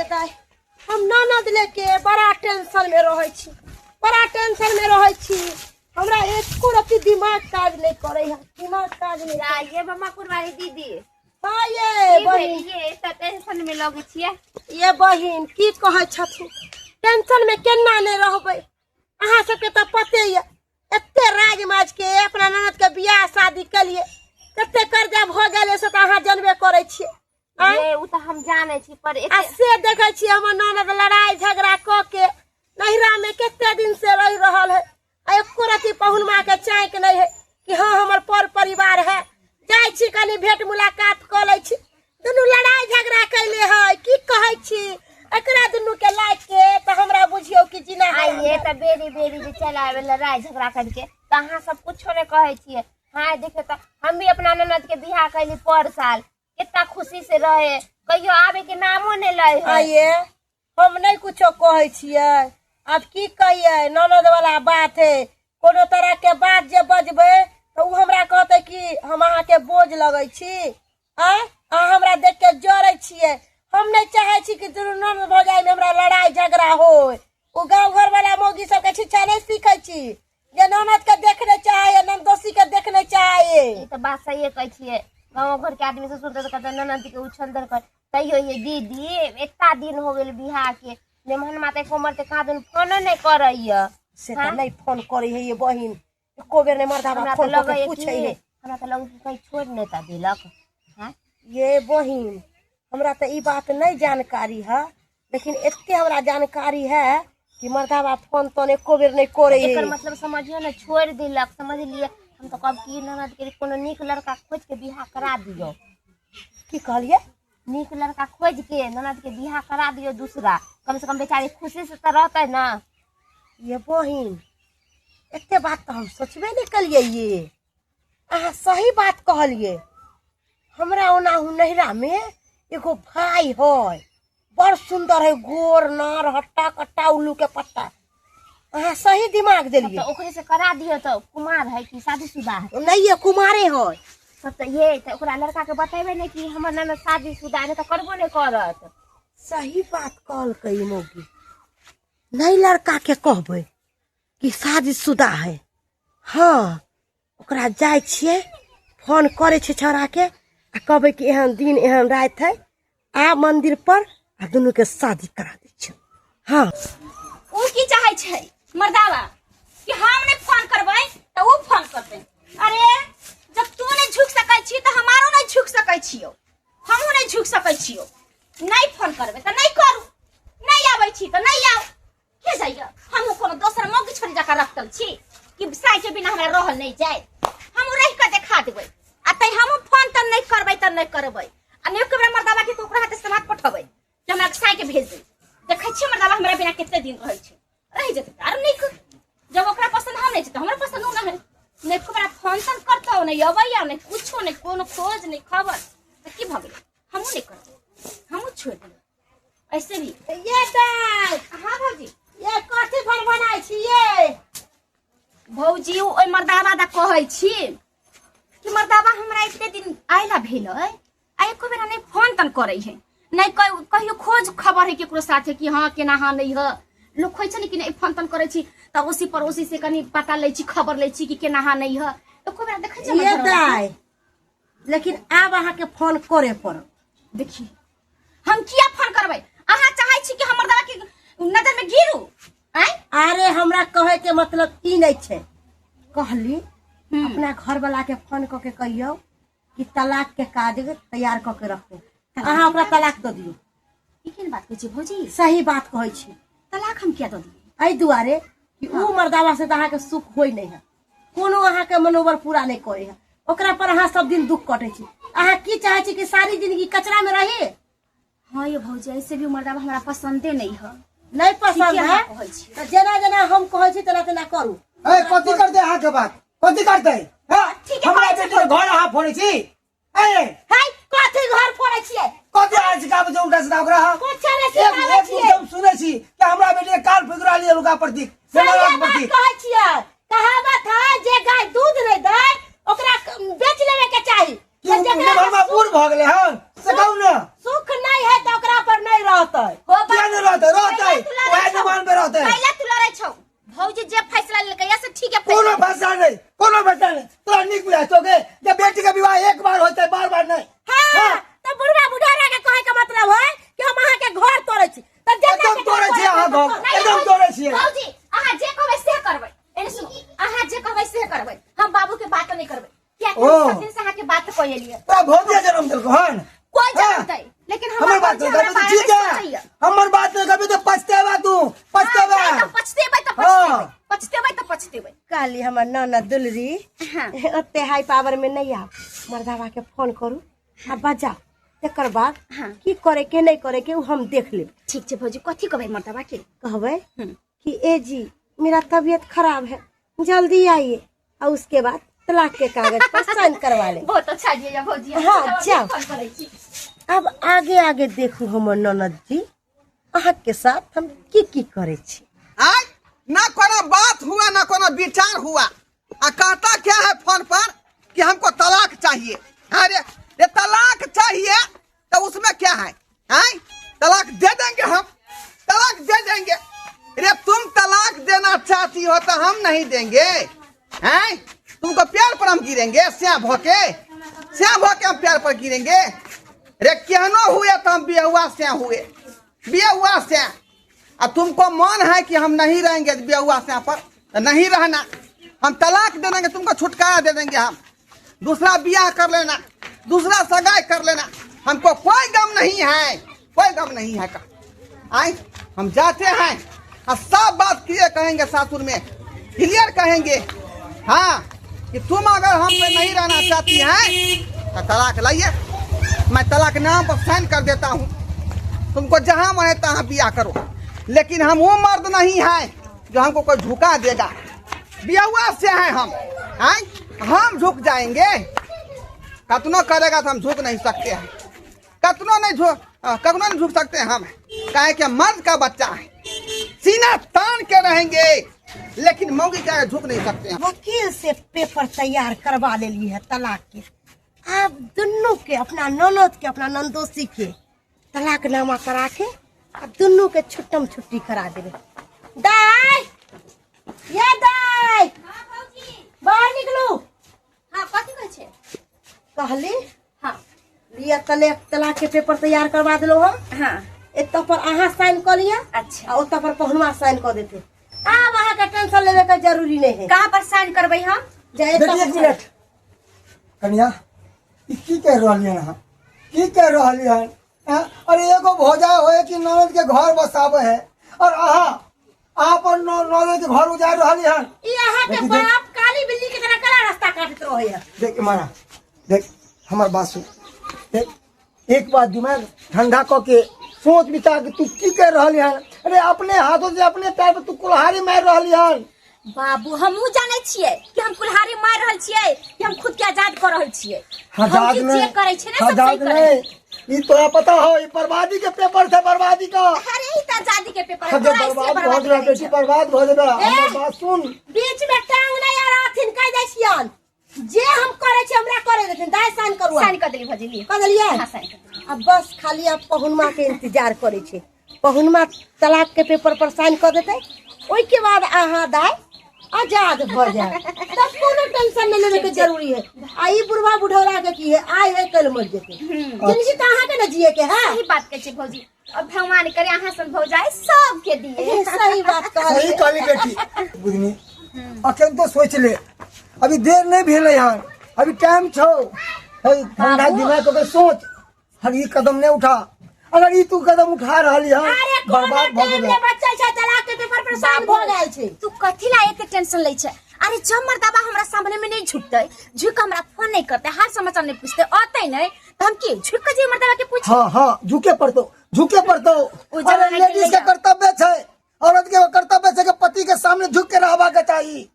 दाइ, हम ननद लेके बड़ा टेंशन में रहै छी, बड़ा टेंशन में रहै छी। हमरा एको रत्ती दिमाग काज नहीं करे है, दिमाग काज नहीं जा ये मम्मा कुरबानी दीदी। हाँ ये की बहिन। भेल ये एतऽ टेंशन में लगै छियै? ये बहिन की कहै छथिन, टेंशन में केना नहीं रहबै? अहाँ सबके तऽ पते ये, एते राज माज के अपना ननद के बियाह शादी केलिए, कते कर्जा भऽ गेलै से तऽ अहाँ जानबे करै छियै। आँय? ये उ तऽ हम जानै छी पर आ एते से देखै छियै हमर ननद लड़ाई झगड़ा कऽ के नैहरा में कते दिन से रहि रहल है, आ एको रति पहुनमा के चाँक नहीं है कि हाँ हमर पर परिवार है, जाइ छी कनी भेंट मुलाकात कऽ लै छी। दुनू लड़ाई झगड़ा कैले है, की कहै छी एकरा दुनू के लाइक के तऽ हमरा बुझियौ कि जीना हराम आइए है। तऽ बेरी बेरी जे चलि आबै लड़ाई झगड़ा करके तऽ अहाँ सब कुछो नहि कहै छियै। हाँ देखियौ तऽ हम भी अपना ननद के बियाह कैली पर साल, कितना खुशी से रहे, कहियो आबे के नामो नहीं लै है। आइए हम नहीं कुछो कहै छियै, आब की कहियै, ननद वाला बात है, कोनो तरह के बात जे बजबै तऽ उ हमरा कहतै कि हम अहाँके बोझ लगै छी, आँय अहाँ हमरा देख के जरै छियै। हम नहीं चाहै छी कि दुनू ननद भौजाइमे हमरा लड़ाई झगड़ा होय। ओ गाँव घर वाला मौगी सबके शिक्षा नहीं सीखै छी जे ननद के देख नहीं चाहे, ननदोसी के देख नहीं चाहे। ई तऽ बात सहिए कहै छियै, गाँव घर के आदमी सब सुनते तऽ कहते ननद के उछल दर कर। तैयो ये दीदी एतना दिन हो गेल बियाह के, मेहमान माते कोमर ते कहाँ दिन फोनो नहीं करैया। से तऽ नहीं फोन करै है ये बहिन, एको बेर नहीं मर्दाबा हमरा फोन तऽ कऽ के लगैया पूछै कि है। हमरा तऽ लगै कि कहीं छोड़ि नहि तऽ देलक। हाँ? ये बहिन हमरा तऽ ई बात नहीं जानकारी है, लेकिन एते हमरा जानकारी है कि मर्दाबा फोन तोन एको बेर नहीं करे है। एकर मतलब समझियो ने छोड़ि देलक, समझलियै। हम तऽ कहब कि ननद के कोनो नीक लड़का खोजि के बियाह करा दियौ। की कहलियै? नीक लड़का खोजि के ननद के बियाह करा दियौ दूसरा, कम से कम बेचारी खुशी से तऽ रहतै ना। ये बहिन एते बात तऽ हम सोचबे नहीं कलियै, ये अहाँ सही बात कहलियै। हमरा ओनाहु नैहरा में एगो भाई है, बड़ सुंदर है, गोर नार हट्टा कट्टा उल्लू के पट्टा। अहाँ सही दिमाग देलियै। तऽ ओकरे से करा दियौ। तऽ कुमार है कि शादीशुदा है? नहीं ये कुमारे है। तब तऽ ये तऽ ओकरा लड़का के बतेबै ने कि हमर ननद शादीशुदा है, तऽ करबो नहि करत। सही बात कहलकै ई मौगी, नहीं लड़का के कहबै कि शादीशुदा है। हाँ ओकरा जाइ छियै, फोन करै छियै छौड़ाके आ कहबै कि एहन दिन एहन राति है, आ मंदिर पर आ दुनू के शादी करा दै छियै। हाँ ओ की चाहै छै मर्दावा कि हम नहीं फोन करबै तऽ ओ फोन करतै? अरे जब तू नहीं झुक सकै छी तऽ हमारो नहीं झुक सकै छियौ, हमहूँ नहीं झुक सकै छियौ। नहीं फोन करबै तऽ नहीं करू, नहीं आबै छी तऽ नहीं आउ, के जाइए? हमहूँ कोनो दोसर मौगी छोड़ी जकाँ रखल छी कि साई के बिना हमरा रहल नहीं जाए? हमहूँ रहि कऽ देखा देबै। आ तै हमहूँ फोन तऽ नहीं करबै तऽ नहीं करबै, आ नहि ओकरा मर्दाबा के ओकरा हाथे समाद पठबै कि हमरा साई के भेज दे। देखै छियै मर्दाबा हमरा बिना कते दिन रहै छै, रहि जेतै तऽ आर नीक। जब ओकरा पसंद हम नहीं छी तऽ हमरा पसंद ओ ना है। नहि ओकरा फोन तोन करतौ, नहि अबैया, नहि कुछो, नहि कोनो खोज नहि खबर, तऽ की भऽ गेलै? हमहूँ नहि करबै, हमहूँ छोड़ि देबै ऐसे भी। ये दाल। हाँ भौजी। ये कथी भर बनाइ छी ये? भौजी ओहि मर्दाबा दा कहै छी कि मर्दाबा हमरा एते दिन आयला भेल है, आ एको बेरा नहीं फोन तन करै है, नहीं कहियो खोज खबर है केकरो साथे कि हाँ केना हाँ नहीं है। लोक होइ छै ने कि नहीं फोन तन करै छी तऽ ओसी पड़ोसी से कनी पता लै छी, खबर लै छी कि केना हाँ नहीं है। एको बेरा देखै छी हमर ये घरवाला के? दाइ, लेकिन आब अहाँके फोन करे पड़त। देखी हम किया फोन करबै? अहाँ चाहै छी कि हमर दादा के नजर में गिरू? आँय? अरे हमरा कहे के मतलब ई नहीं छै, कहली अपना घर वाला के फोन कऽ के कहियौ कि तलाक के काज तैयार कऽ के रखू, अहाँ ओकरा तलाक दऽ दियौ। ई केहन बात कहै छी भौजी? सही बात कहै छी। तलाक हम किया दऽ दियै? एहि दुआरे कि उ मर्दावा से तऽ अहाँके सुख होइ नहि है, कोनो अहाँके मनोबल पूरा नहि करै है, ओकरा पर अहाँ सब दिन दुख कटै छी। अहाँ की चाहै छी कि सारी जिंदगी कचरा में रही? हाँ ये भौजी, ऐसे भी मर्दावा हमरा पसंदे नहीं है। नहीं पसंद ठीके है अहाँ कहै छी। तऽ जेना जेना हम कहै छी तेना तेना करू। ए कथी करते अहाँ के बात कथी करते? हाँ? ठीके हमरा कहै छी। बेटी के घर अहाँ फोड़ै छी? ए हाय कथी घर फोड़ै छियै? कथी अहाँ सिखाबै छी उल्टा सीधा ओकरा? हाँ? कुछ नहि एक सिखाबै एक छियै। हम सुनै छी कि हमरा बेटी के काल फुकरा लिअ ओकरा प्रति, सही मेहनत बात प्रति। कहै छियै। कहावत है जे गाय दूध नहीं दै ओकरा बेच लेवे के चाही। कि तऽ जेकरा मेहनत सुख बूढ़ भऽ गेलै हन से कहू ने। सुख नहीं है तऽ ओकरा पर नहीं रहतै। हो बाप। किया नहीं रहते रहते कैला तू लड़ै वही छौ? जमान पे रहते कैला तू लड़ै छौ भौजी जे फैसला लेलकै या से ठीक है कोनो फैसला फैसला नहीं कोनो फैसला नहीं तोरा नीक बुझाइ छौ के जे बेटी के विवाह एक बार होतै बार बार नहीं हाँ तो बुढ़वा बुढ़ारा के कहे के मतलब है कि हम अहाँ के घर तोड़ै छी तऽ जेना एकदम के तोड़ै छी अहाँ घर नहीं, एकदम भौजी, तोड़ै छियै भौजी अहाँ जे कहबै से करबै एने सुनू अहाँ जे कहबै से करबै हम बाबू के बात नहीं करबै कियाकि ओ। हम सब दिन से अहाँ के बात कह एलियै तोरा भौजिया जन्म देलको हन कोई हाँ। जन्म दै लेकिन हमर हमर बात भौजी नहीं हमरा करबी तो बारे ठीक में है सोचैया हमर बात नहीं करबी तो पछतेबा तू पछतेबा हाँ, तऽ पछतेबै तऽ हाँ। पछतेबै पछतेबै तऽ पछतेबै कहली हमर ननद दुलरी हाँ। ओते हाई पावर में नहीं आब मर्दावा के फोन करू आ बजाओ तकर बाद हाँ। की करे के नहीं करे के उ हम देख लेब ठीक छै भौजी कथी कहबै मर्दाबा के कहबै हम्म। कि ए जी मेरा तबीयत खराब है जल्दी आइए और उसके बाद तलाक के कागज पर साइन करवा ले बहुत अच्छा आइडिया भौजी हाँ, जाओ। फोन करै छी अब आगे आगे देखू हमर ननद जी अहाँ के साथ हम की की करे छी आय ना कोनो बात हुआ ना कोनो विचार हुआ आ कहता क्या है फोन पर कि हमको तलाक चाहिए अरे ये तलाक चाहिए तो उसमें क्या है आय तलाक दे देंगे हम तलाक दे देंगे अरे तुम तलाक देना चाहती हो तो हम नहीं देंगे हैं तुमको प्यार पर हम गिरेंगे श्याम भोके श्याम भोके हम प्यार पर गिरेंगे रे केहनो हुए तो हम बिहुआ से हुए बिहुआ से आ तुमको मन है कि हम नहीं रहेंगे बिहुआ से पर तो नहीं रहना हम तलाक दे देंगे तुमको छुटकारा दे देंगे हम दूसरा ब्याह कर लेना दूसरा सगाई कर लेना हमको कोई गम नहीं है कोई गम नहीं है का आए हम जाते हैं और सब बात क्लियर कहेंगे सासुर में क्लियर कहेंगे हाँ कि तुम अगर हम पे नहीं रहना चाहती हैं तो तलाक लाइए मैं तलाक नाम पर साइन कर देता हूँ तुमको जहाँ मन है तहाँ बियाह करो लेकिन हम वो मर्द नहीं हैं जो हमको कोई झुका देगा बियाहुआ से हैं हम हैं हम झुक जाएंगे कतनो करेगा तो हम झुक नहीं सकते हैं कतनो नहीं झुक कतनो नहीं झुक सकते हैं हम काहे कि मर्द का बच्चा है सीना तान के रहेंगे लेकिन मौगी के आगे झुक नहीं सकते हैं वकील से पेपर तैयार करवा लेली है तलाक के आब दुनू के अपना ननद के अपना नंदोसी के तलाकनामा करा के आ दुनू के छुट्टम छुट्टी करा देबै दाय ये दाय हाँ भौजी बाहर निकलू हाँ कथी कहै छै कहली हाँ लिअ तलाक तलाक के पेपर तैयार करवा देलहुँ हम हाँ एतऽ पर अहाँ साइन कऽ लिअ अच्छा आ ओतऽ पर पहुनवा साइन कऽ देते आब अहाँके टेंशन लेबे के जरूरी नहीं है कहाँ पर साइन करबै हम जा एतऽ देखिए पर एक मिनट कनिया ई की कह रहलियै हन अहाँ की कह रहलियै हन आँ? अरे एगो भौजाई होए कि ननद के घर बसावे है और अहाँ अहाँ अपन ननद के घर उजाड़ रहलियै हन ई अहाँके देखी, देख। बाप काली बिल्ली के तरह कला रास्ता काटैत रहै है देख मारा देख हमर बात सुन देख एक बार दिमाग ठंडा कऽ के सोच विचार के तू की कर रहली हन अरे अपने हाथों से अपने पैर पे तू कुल्हाड़ी मार रहली हन बाबू हमहूँ जानै छियै कि हम कुल्हाड़ी मारि रहल छियै कि हम खुद के आजाद कऽ रहल छियै आजाद हम जे नहीं करै छियै ने सब सही आजाद करै नहीं ई तोरा पता हो ई बर्बादी के पेपर छै बर्बादी का अरे ई तऽ आजादी के पेपर है अब जब तोरा ऐसे बर्बाद भऽ बर्बाद जेबे करै बेटी छै बर्बाद भऽ जेबे हमर बात सुन बीच में टांग नहीं अड़ाथिन कह दै छियन जे हम करे छी हमरा करे देथिन दाय साइन करू साइन कऽ देली भौजी लिअ कऽ देलियै हाँ साइन कऽ देली अब बस खाली अब पहुनमा के इंतजार करे छी पहुनमा तलाक के पेपर पर साइन कऽ देतै ओहिके बाद अहाँ दाय आजाद भऽ जाए तब कोनो टेंशन नहीं लेने के जरूरी है आ ई बुढ़वा बुढ़ौरा के की है आइ है कल मर जेतै जिंदगी तऽ अहाँके ने जिए के है सही बात कहै छै भौजी और भगवान करे अहाँ सन भौजाई सबके दिए सही बात सही कहलियै कहली बेटी बुझनी अखन तो सोच ले अभी देर नहीं भेलै हन अभी टाइम छौ हे ठंडा बाबू। दिमाग के सोच हर ई कदम नहीं उठा अगर ई तू कदम उठा रहली हन अरे कोनो बर्बाद भऽ टाइम जेबै ने बच्चा छै तलाक के पेपर पर साइन भऽ गेल छै तू कथी ला एते टेंशन लै छै अरे जब मर्दाबा हमरा सामने में नहीं झुकतै झुक के हमरा फोन नहीं करतै हाल समाचार नहीं पूछतै अतै नहीं तो हम की झुक के जे मर्दाबा के पूछ हाँ हाँ झुके पड़तो झुके पड़तो ओ जमाना अरे के लेडीज के लइका। कर्तव्य छै औरत के कर्तव्य छै कि पति के सामने झुक के रहबा के चाही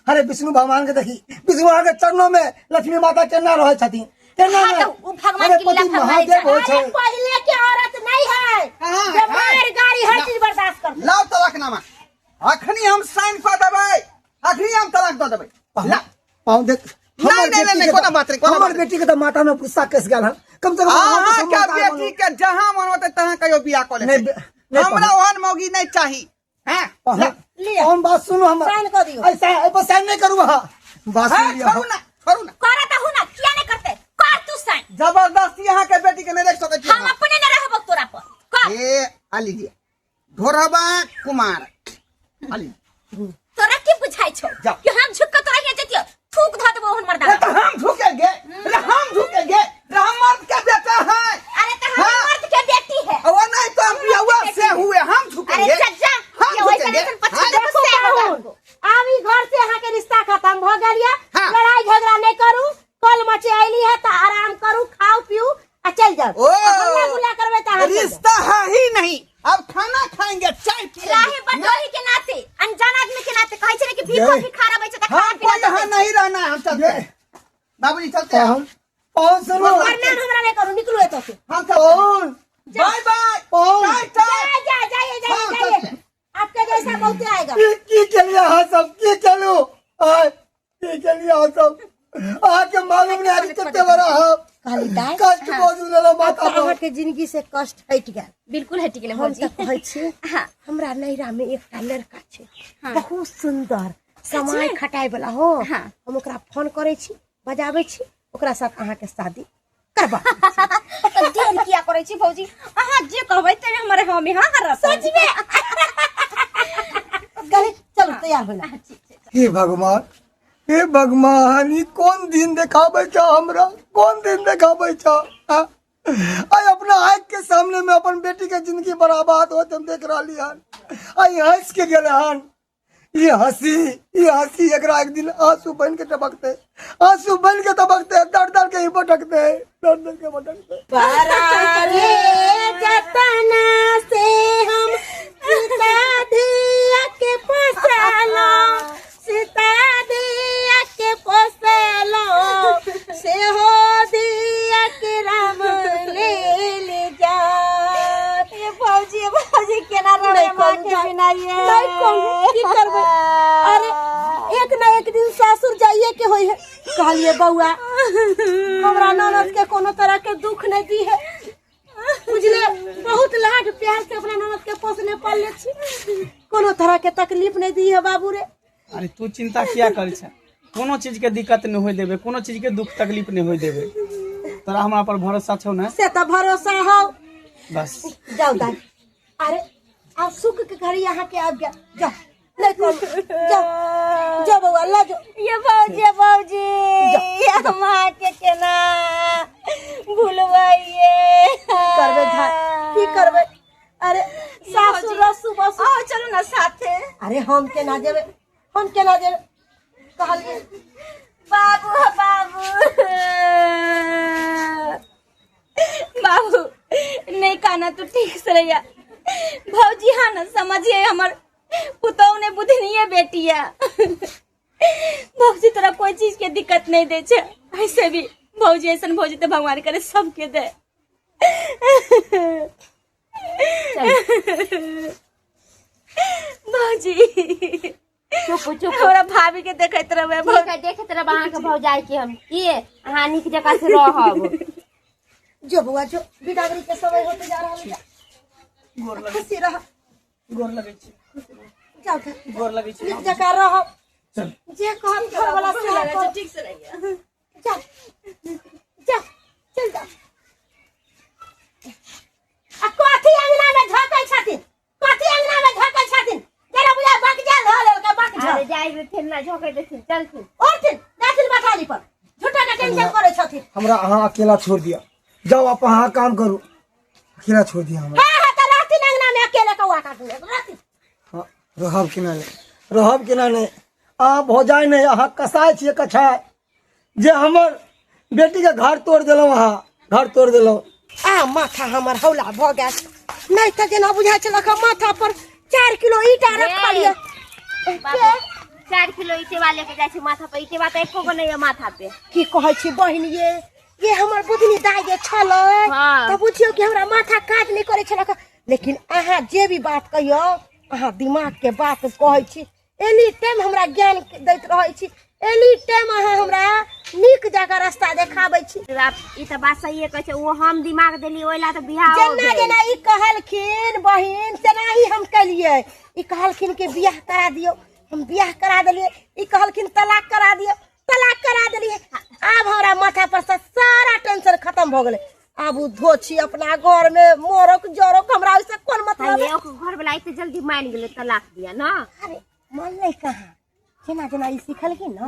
अरे विष्णु भगवान के देखी विष्णु भगवान के चरणों में लक्ष्मी माता केना रहै छथिन केना हाँ, नहि? तो उ भगवान अरे के लीला पति भगवान महादेव होइ छै अरे पहले के औरत नहीं है हाँ, जे हाँ। मार गाड़ी हर ना। चीज बर्दाश्त करते लाओ तलाकनामा अखनी हम साइन कऽ देबै अखनी हम तलाक दऽ देबै ला पाँव देख नहीं, हमर नहीं, बेटी नहीं, के कोनो तऽ- बात नहीं, कोनो हमर बात नहीं। बेटी के तऽ माथा में गुस्सा कस गेल हन कम से कम अहाँ तऽ अहाँ के समझदार बेटी बनू। के जहाँ मन होतै तहाँ कहियो बियाह कऽ नहीं लेतै नहीं हमरा ओहन मौगी नहीं चाही हैं पहुन लिअ। हम बात सुनू हमर साइन कऽ दियौ। ऐसा एहि पर साइन नहीं करू अहाँ बात हाँ, सुन लिअ छोड़ू ना छोड़ू ना करत हूँ ना किया नहीं करते कर तू साइन जबरदस्ती यहाँ के बेटी के नहीं रख सकै छी हम अपने न रहबो तोरा पर कर ए आ लीजिए ढोरबा कुमार आ लीजिए तोरा की बुझाई छौ जा। कि हम झुक के तोरा हियां जतियो थूक धऽ देबो ओहन मर्दा अरे तो हम झुकेंगे अरे हम झुकेंगे अरे हम मर्द के बेटा हैं अरे तो हम हाँ। मर्द के बेटी है वो नहीं तो हम बियाह से हुए हम झुकेंगे अरे चचा हम ये वैसा झुकेंगे वैसन पच्चीस हाँ, देखो देखो से होगा पाहुन, आब ई घर से अहाँ के रिश्ता खत्म भ गेल या हाँ। लड़ाई झगड़ा नहीं करू कल मचे आइली है तो आराम करू खाओ पीऊ आ चल जाओ ओ हल्ला गुल्ला करबै तऽ अहाँ चलि जाउ। रिश्ता है ही नहीं अब खाना खाएंगे चाय पिएंगे राहे बटोही के नाते अनजान आदमी के नाते कहै छै ने कि भीखो जय। भिखार अबै छै तऽ खाना हमको पीना यहाँ नहीं रहना है हम चलते हैं बाबूजी चलते हैं पहुन पहुन सुनू प्रणाम हमरा नहीं करू निकलू एतऽ से हम चलते हैं पहुन बाय बाय पहुन टाटा जा जा जाइए जाइए हाँ, जाइए चलते हैं। आपके जैसा बहुते आएगा की की केलिए अहाँ सब की केलू आय की केलिए अहाँ सब अहाँके मालूम नहीं है कि कते बड़ा हम कहली दाइ कष्ट बोझ लेलो आब माथा तऽ पर अहाँके जिंदगी से कष्ट हटि गेल बिल्कुल हटि गेलै हम भौजी तऽ कहै छी हाँ। हमरा नैहरा में एकटा लड़का छै हाँ। बहुत सुंदर समय खटाय वाला हो हाँ। हम ओकरा फोन करै छी बजाबै छी ओकरा साथ अहाँके शादी करबा तऽ देर किया करै छी भौजी अहाँ जे कहबै ते हमर हम यहाँ हरस सच में कहली चलू तैयार होला हे भगवान हे भगवान ई कोन दिन देखाबै छौ हमरा कोन दिन देखाबै छौ आ? आइ अपना आँखि के सामने में अपन बेटी के जिंदगी बर्बाद होत हम देख रहली हन आइ हंस के गेले हन ई हंसी ई हंसी एकरा एक दिन आंसू बन के टपकते आंसू बन के टपकते दर दर के ही भटकते दर दर के भटकते परारे जतना से हम सीता धिया के पोसलो सीता धिया के पोसलो से हो धिया के राम ले ले जा ये भौजी ये भौजी केना रहबै नहीं माँ कहू के जा। बिना ये नहीं कहू की करबै अरे एक ना एक दिन सासुर जाइए के होई है कहलिए बउआ हमरा ननद के कोनो तरह के दुख नहीं दी है बुझले बहुत लाड प्यार से अपना ननद के पोसने पालने छी कोनो तरह के तकलीफ नहीं दी है बाबू रे अरे तू चिंता किया करै छै कोनो चीज के दिक्कत नहीं होय देबे कोनो चीज के दुख तकलीफ नहीं होय देबे तोरा हमरा पर भरोसा छौ ने से तो भरोसा हो बस जाओ दाई अरे अब सुख के घड़ी यहाँ के आब गया जाओ नहीं करू जाओ जाओ बउआ ला जो ये भौजी भौजी ये माँ के केना भूलबै ये करबै भाई की करबै अरे सासु रसु बसु आओ चलू ना साथे अरे हम केना जेबै हम केना जेबै कहलियै बाबू हो बाबू बाबू नहीं कहना तू ठीक से रहिया भौजी हाँ ना समझिए हमर पुतहु ने बुधनिए बेटिया भौजी तोरा कोई चीज के दिक्कत नहीं दे छे ऐसे भी भौजी ऐसन भौजी तो भगवान करे सबके दे भौजी चुप चुप हमरा भाभी के देखैत रहबै ठीक है देखैत रहब अहाँके भौजाई के हम की अहाँ नीक जकाँ से रहब जो बउआ जो बिदागरी के समय होते जा रहल है गोर लगै खुशी रह गोर लगै छी जाओ घर। गोर लगै छी नीक जकाँ रहब चल जे कहब घर वाला से करू। ठीक से रहिए जा जा चल जा आ कथी अंगना में झोंकै छथिन कथी अंगना में झोंकै छथिन जेना बुझाय बकजा धऽ लेलकै बकझा अरे जाइबे फेर ना झोंकै देथिन चलथिन उठथिन जाथिन बथाली पर झूठा के टेंशन करै छथिन हमरा अहाँ अकेला छोड़ दिया जाओ आप अहाँ काम करू अकेला छोड़ दिया हमरा हाँ हाँ तऽ रहथिन अंगना में अकेले कौआ काटू रहथिन हाँ, रहब केना नहि रहब केना नहि अहाँ भौजाइ नहि अहाँ कसाइ छियै कछाइ जे हमर बेटीके घर तोड़ देलहुँ अहाँ घर तोड़ देलहुँ आ माथा हमर हौला भऽ गेल नहि तऽ जेना बुझाइ छलक हँ माथा पर 4 किलो ईटा रखल यऽ बाबू, 4 किलो ईटेवा लेके जाइ छै माथा पर ईटेवा तऽ एको गो नहि यऽ माथा पे की कहै छी बहिन ये ये हमर बुधनी दाइ जे छलै हाँ। तऽ बुझियौ कि हमरा माथा काज नहि करै छलक लेकिन अहाँ जे भी बात कहियौ अहाँ दिमाग के बात कहै छी एनी टाइम हमरा ज्ञान दैत रहै छी एनी टाइम अहाँ हमरा नीक जकाँ रास्ता देखाबै छी। बाप, ई तऽ बात सहिए कहै छै। ओ हम दिमाग देली ओहि ला तऽ बियाह हो जेना गेल। जेना ई कहलखिन बहिन तेना ही हम केलियै। ई कहलखिन कि बियाह करा दियौ, हम बियाह करा देलियै। ई कहलखिन तलाक करा दियौ, तलाक करा देलियै। आब हमरा माथा पर से सारा टेंशन खत्म भऽ गेलै। आब ओ धोछी अपना घर में मोरक जरक, हमरा ओहिसँ कोन मतलब है? ओकर घर वाला एते जल्दी मान गेलै तलाक दिया ना? अरे मानलै कहाँ, जेना जेना ई सिखलखिन ने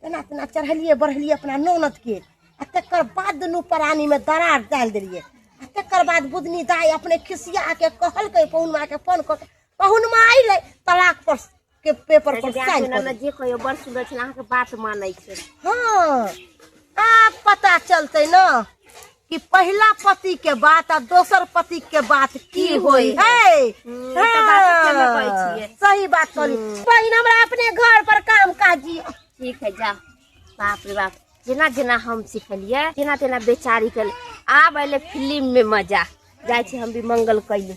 तेना तेना चढ़लियै बढ़लियै अपना नौनद के, आ तकर बाद दुनू प्राणी में दरार डालि देलियै। आ तकर बाद बुदनी दाइ अपने खिसिया के कहलकै पहुनमा के फोन कऽ के, पहुनमा अयलै, तलाक पर के पेपर पर साइन कऽ ननद जे कहियो बड़ सुन्दर छै, अहाँके बात मानै छै। हँ, आब पता चलतै ने कि पहिला पति के बात आ दोसर पति के बात की होई है। हाँ, सही बात कहली बहिन, हमरा अपने घर पर काम काज। ठीक है, जा। बाप रे बाप, जेना जेना हम सिखलियै तेना तेना बेचारी के आब अयलै फिल्म में मजा। जाइ छी हम भी मंगल कैले।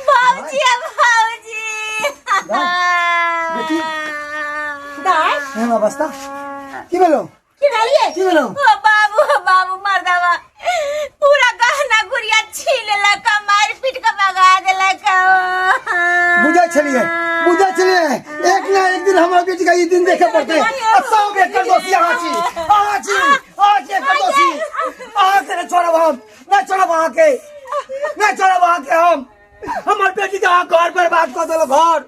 भौजी, भौजी। बेटी, एहन अवस्था की भेलो? की भेलिए? की भेलो? ओ बाबू, ओ बाबू, मर्दावा पूरा गहना गुड़िया छीन लेलक, मारि पीट के भगा देलक। बुझै छलियै, बुझै छलियै, एक ना एक दिन हमर बेटी के ई दिन देखे पड़तै। आ सब एकर दोषी अहाँ छी, अहाँ छी, अहाँ छी एकर दोषी। अहाँ के नहि छोड़ब हम, नहि छोड़ब अहाँके, नहि छोड़ब अहाँके हम। हमर बेटी के अहाँ घर बर्बाद कऽ देलहुँ, घर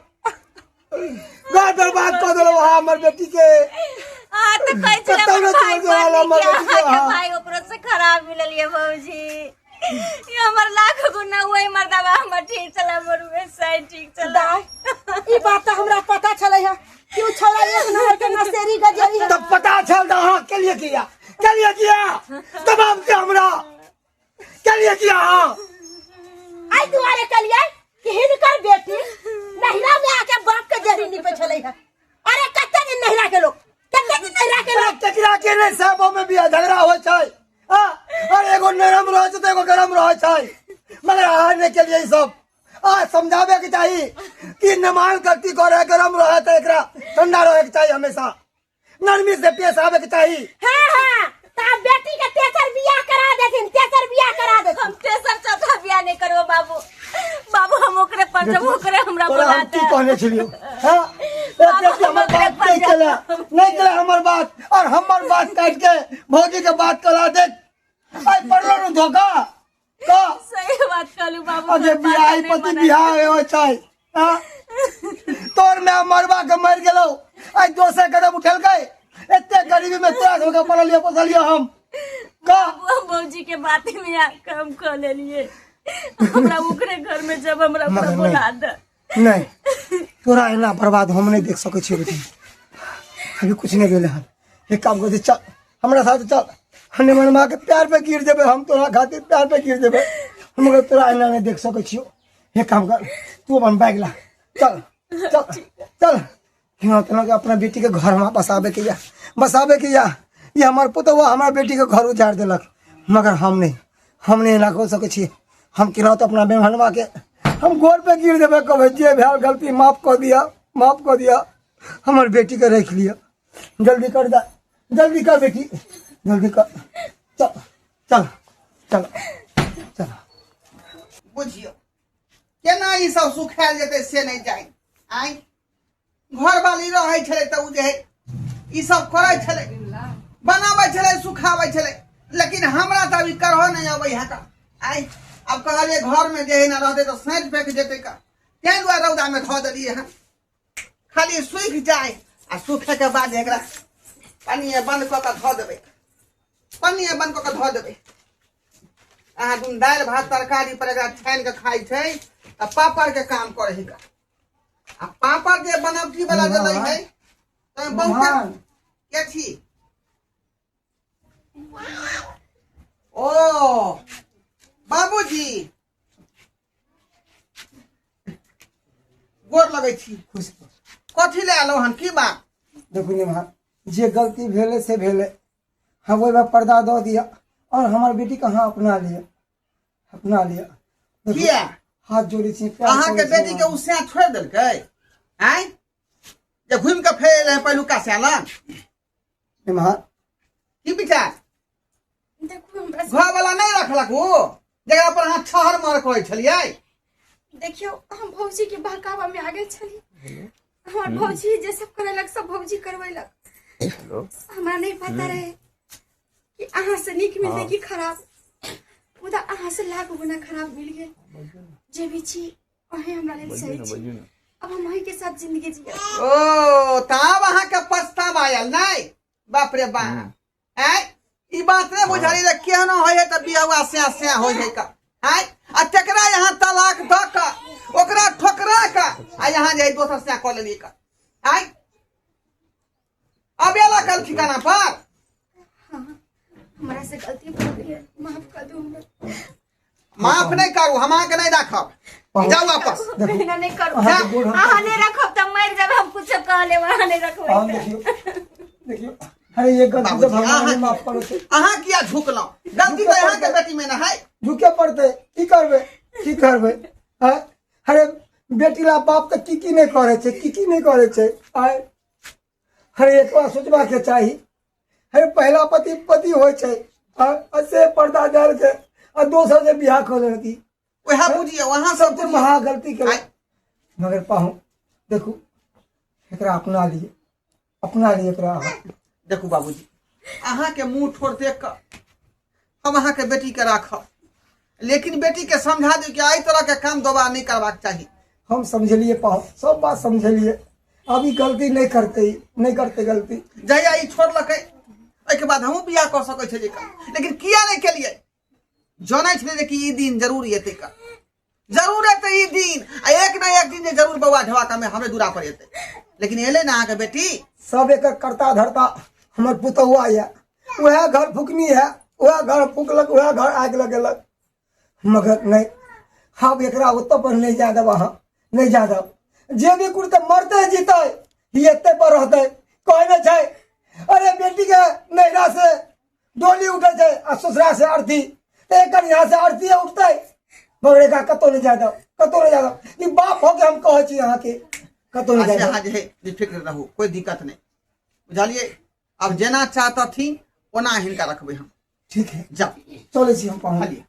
घर बर्बाद कऽ देलहुँ अहाँ हमर बेटी के। अहाँ तऽ कहै छलै कतौ हमर नहि भाई छोड़ि रहल बड़ हमर नीक बेटी के अहाँके अहाँ। भाई ओकरो से खराब मिलल ये भौजी। ये हमर लाख गुना वही मर्दावा हमर ठीक छला, हमर उहे साइड ठीक छला। दाय, ई बात तऽ हमरा पता छलै है कि उ छौड़ा एक नंबर के नशेरी गजेरी है। तब पता छल तऽ अहाँ केलिए किया, केलिए किया दबाव के हमरा केलिए किया अहाँ? एहि दुआरे केलिए कि हिनकर बेटी नहिरा में आके बाप के जहरी निपे छलै है। अरे कते दिन नहिरा के लोग, कते दिन नहिरा के लोग। केकरा के नहि सब में बियाह झगड़ा होइ छै। हाँ, अरे एगो नरम रहै छै तऽ एगो गरम रहै छै, मगर अहाँ नहि केलिए ई सब। आ समझाबे के चाही कि नमान गलती करे, गरम रहे तऽ एकरा ठंडा रहे के चाही, हमेशा नरमी से पेश आवे के चाही। हाँ हाँ, त बेटी के तेसर बियाह करा देथिन, तेसर बियाह करा देथिन। हम तेसर चौथा बियाह नहीं करबो बाबू, बाबू हम ओकरे पर जब ओकरे हमरा तोरा हम बोला की कहने छलियौ? हाँ, एक बेटी हमर बात नहीं केला, नहीं केला हमर बात, और हमर बात काट के भौजी के बात करा देख। आई पड़लो न धोखा का। सही बात कहलू बाबू। अरे तोहर बियाह बात नहीं पति मना। बियाह होइ छै। हाँ? तोर मैं मरबा के मर गेलौ, आई दोसर कदम उठेलकै। एते गरीबी में तोरा सबके पललियो पोसलियो हम का। बाबू, हम भौजी के बात में आके हम कह लेलिए हमरा ओकरे घर में जब हमरा ओकरा मगर नहीं। बोला दे। नहीं, तोरा एना बर्बाद हम नहीं देख सकै छियै बेटी। अभी कुछ नहीं भेलै हन। एक काम कर, चल हमरा साथ चल, हनुमान के प्यार पे गिर जेबै हम, तोरा खातिर प्यार पे गिर जेबै हम, मगर तोरा एना नहीं देख सकै छियौ। एक काम कर, तू अपन बैग ला, चल चल चल। हियाँ तना के अपना बेटी के घर में बसाबे के या, बसाबे के या। ये हमार पुतौआ हमारा बेटी के घर उजाड़ देलक, मगर हम नहीं, हम नहीं एना कऽ सकै छी। हम केना तऽ अपना मेहमानवा के हम गोर पे गिर देबै, कहबै जे भेल गलती माफ कऽ दिअ, माफ कऽ दिअ, हमर बेटी के राखि लिअ। जल्दी कर दा, जल्दी कर बेटी, जल्दी कर, चल चल चल चल। बुझियौ केना ई सब सुखायल जेतै से नहि जानि। आँय, घरवाली रहै छलै तऽ ओ जे है ई सब करै छलै, बनाबै छलै, सुखाबै छलै, लेकिन हमरा तऽ अभी करहो नहि अबै है। तऽ आँय, आब कहलियै घरमे जे है ना रहतै तऽ सैंत फेक जेतै का, ताहि दुआरे रौदामे धऽ देलियै हन। खाली सूखि जाय आ सूखैके बाद एकरा पनिये बंद कऽ कऽ धऽ देबै, पनिये बंद कऽ कऽ धऽ देबै। अहाँ दुन दालि भात तरकारी पर एकरा छानि कऽ खाइ छै तऽ पापड़के काम करै है। आ पापड़ जे बनौटी वाला जे लै है तऽ बहुते के छी। ओ बाबूजी, गोर लगै छी। खुश रह। कथी ले एलहुँ हन, की बात? देखू निमहर, जे गलती भेलै से भेलै। हम ओहिमे पर्दा दऽ दिअ आओर हमर बेटीके अहाँ अपना लिअ अपना लिअ देखू, किया? हाथ जोड़ै छी प्यार अहाँके करै छी बेटी के हम। ओ सैं छोड़ि देलकै आँय जे घुमि कऽ फेर एलै पहिलुका सैं लग एम्हर की विचार देखू हमरा घर वाला नहि रखलक ओ जकरा पर अहाँ छहर महर करै छलियै देखियौ हम भौजी के बहकावा में आ गेल छली हमर भौजी जे सब करेलक सब भौजी करवेलक हमरा नहीं पता रहे कि अहाँ से नीक मिलतै कि खराब मुदा अहाँ से लाख गुना खराब मिल गेल जे भी छी अहें हमरा लेल सही छी अब हम अहीं के साथ जिंदगी जियब ओ तब अहाँके पछतावा आयल नहि बाप रे बाप आँय ई बात नहि बुझलियै जे केहनो होइ है तऽ बियाह स्या स्या होइ है का आँय आ तेकरा यहाँ तलाक दऽ कऽ ओकरा ठोकरा कऽ आ यहाँ जे है दोसर स्या कऽ लेलियै का आँय अब एला कल ठिकाना पर हाँ हमरा से गलती भऽ गेल माफ कर दू हमरा माफ नहीं करू हम अहाँके नहीं राखब जाउ वापस देखू एना नहीं करू अहाँके गोड़ हम अहाँ नहीं रखब तऽ मरि जायब हम कुछो कह लेब अहाँ नहीं रखबै हम तऽ। देखियौ देखियौ अरे ये गलती बाबूजी, तऽ भगवान अहाँ ने माफ करो छै अहाँ किया झुकलहुँ गलती तऽ अहाँके बेटी में ने है झुके पड़तै की करबै की करबै आँय अरे बेटी ला बाप तऽ की की नहि करै छै की की नहि करै छै आँय अरे एक बार सोचबाके चाही अरे पहिला पति पति होइ छै आ आ से पर्दा डाल के आ दोसर से बियाह कऽ लेलकी वएह बुझियौ अहाँ सब सबसे बुझियौ। महा गलती केलक आँय, मगर पाहु देखू एकरा अपना लिए अपना लिए एकरा अहाँ देखू बाबूजी अहाँके मुंह ठोर देख कऽ हम अहाँके बेटी के राखब लेकिन बेटी के समझा दियौ कि एहि तरह के काम दोबारा नहीं करबाक चाही हम समझलिए पाहु सब बात समझलिए अब ई गलती नहीं करते नहीं करते गलती जहिया ई छोड़लकै ओहिके बाद हमहूँ बियाह कऽ सकै छलियै का लेकिन किया नहि केलियै जनै छलियै जे कि ई दिन जरूर एतै का जरूर एतै ई दिन आ एक ने एक दिन जे जरूर बौआ ढेबा में हमरे दूरा पर एतै लेकिन एलै ने अहाँके बेटी सब एकर कर्ता धर्ता हमर पुतहुआ यऽ उएह घर फुकनी है उएह घर फुकलक उएह घर आगि लगेलक मगर नहि आब एकरा ओतऽ पर नहि जाय देब अहाँ नहि जाय देब जे भी कुर्ते मरते जीते ई एते पर रहतै कहै नहि छै अरे बेटी के नैहरा से डोली उठै छै आ ससुरा से अर्थी तऽ एकर यहाँ से अर्थी उठतै मगर एकरा कतहु नहि जाय देब कतहु नहि जाय देब ई बाप हो के हम कहै छी अहाँके कतहु नहि जाय अच्छा देब अहाँ जे है बेफिक्र रहू कोई दिक्कत नहीं बुझलियै आब जेना चाहतथिन ओना हिनका रखबै हम ठीक है जाउ चलै छी हम पाहुन खाली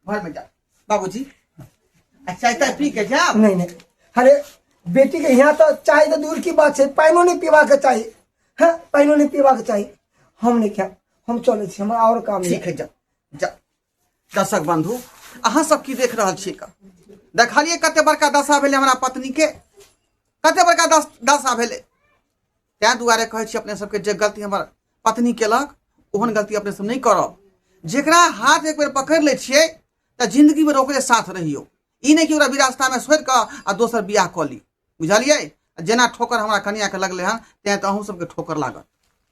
घर में जाओ बाबूजी आ चाय ताय पी के जाओ नहीं नहीं अरे बेटी के यहाँ तो चाय तो दूर की बात है पानिओ नहीं पीवा के चाही हाँ पानिओ नहीं पीवा के चाही हम नहीं खाएब हम चलै छी हमरा और काम ठीक है जाओ जाओ दर्शक बंधु अहाँ सब की देख रहल छी का देखलिए कते बड़का दशा भेलै हमरा पत्नी के कते बड़का दशा भेलै ताहि दुआरे कहै छी अपने सबके जे गलती हमर पत्नी केलक ओहन गलती अपने सब नहि करब जेकरा हाथ एक बेर पकड़ि लै छियै तऽ जिंदगी भरि ओकरे साथ रहियौ ई नहि कि ओकरा विरासतामे छोड़ि कऽ आ दोसर बियाह कऽ ली बुझलियै जेना ठोकर हमरा कनियाके लगलै हँ तेँ तऽ अहूँ सबके ठोकर लागत।